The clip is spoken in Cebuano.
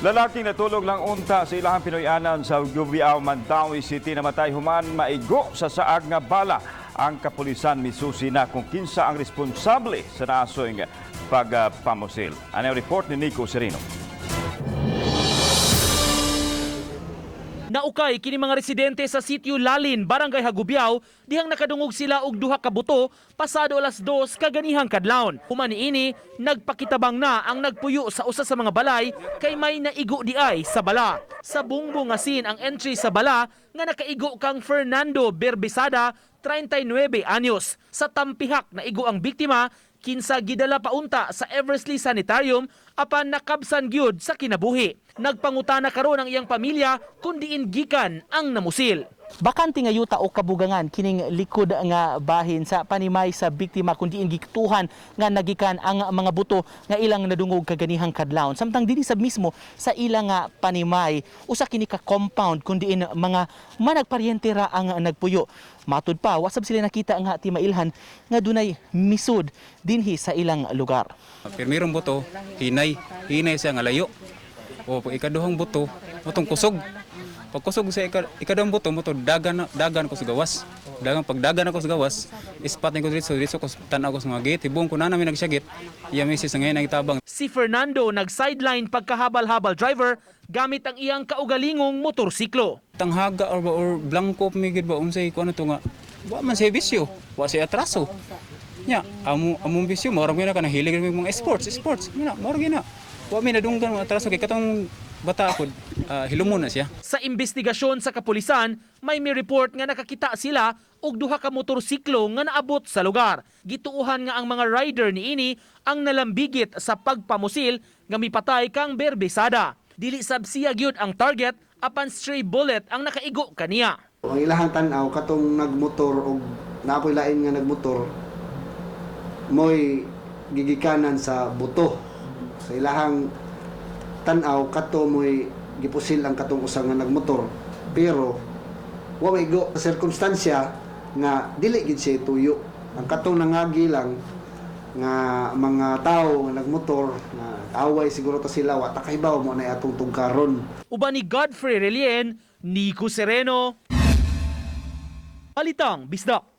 Lalaking natulog lang unta sa ilahang Pinoy-anan sa Gubiao, Mandaue City, namatay human maigo sa saag nga bala. Ang kapulisan misusi na kung kinsa ang responsable sa naasoy nga pagpamusil. Ano ang report ni Nico Serino? Naukay kini mga residente sa sitio Lalin, Barangay Hagubiao, dihang nakadungog sila og duha ka buto pasado alas 2 kaganihang kadlawon. Human niini, nagpakitabang na ang nagpuyo sa usa sa mga balay kay may naigo diay sa bala. Sa bungbong nga scene ang entry sa bala nga nakaigo kang Fernando Berbisada, 39 anyos. Sa tampihak naigo ang biktima, kinsa gidala paunta sa Eversley Sanitarium apan nakabsan gyud sa kinabuhi. Nagpangutana karon ang iyang pamilya kung diin gikan ang namusil. Bakante nga yuta o kabugangan kining likod nga bahin sa panimay sa biktima kung diin giktuhan nga nagikan ang mga buto nga ilang nadungog kaganihang kadlawon. Samtang dinhi sa mismo sa ilang nga panimay, usa kini ka compound kung diin mga managparyente ra ang nagpuyo. Matud pa, wasab sila nakita nga timailhan nga dunay misud dinhi sa ilang lugar. Pirmirong buto, hinay. Hinay siya nga layo. O pag ikaduhang buto, motong kusog. Pag kusog sa ikaduhang buto, moto dagan dagan ko sa gawas. Dagan pag dagan ako sa gawas, ispat ni ko dito, dito ko tan-aw ko sa mga gate, hibong ko na namin nagsyagit. Iya misis ngayon ang itabang. Si Fernando nag-sideline pagkahabal-habal driver gamit ang iyang kaugalingong motorsiklo. Tanghaga or ba or blanco migid ba unsay ko ano to nga wa man siya bisyo, wa siya atraso. Nya, amo among bisyo mao ra gyud na kanang hilig ra mga sports, sports. Nya, mao ra gyud na. Wa mi nadunggan mga atraso kay katong bata ako, hilumon na siya. Sa investigasyon sa kapulisan, may mi-report nga nakakita sila og duha ka motorsiklo nga naabot sa lugar. Gituohan nga ang mga rider niini ang nalambigit sa pagpamusil nga mipatay kang Berbesada. Dili sab siya gyud ang target apan stray bullet ang nakaigo kaniya. Ang ilahang tan-aw katong nagmotor og naapoy lain nga nagmotor mo'y gigikanan sa buto. Sa ilahang tan-aw kato mo'y gipusil ang katong usa nga nagmotor, pero wa maigo sa sirkumstansya nga dili gid siya tuyo. Ang katong nangagi lang nga mga tao nga nagmotor nga away siguro ta sila, wa ta kahibaw mo na atong tungkaron. Uban ni Godfrey Relien, Nico Sereno. Balitang Bisdak.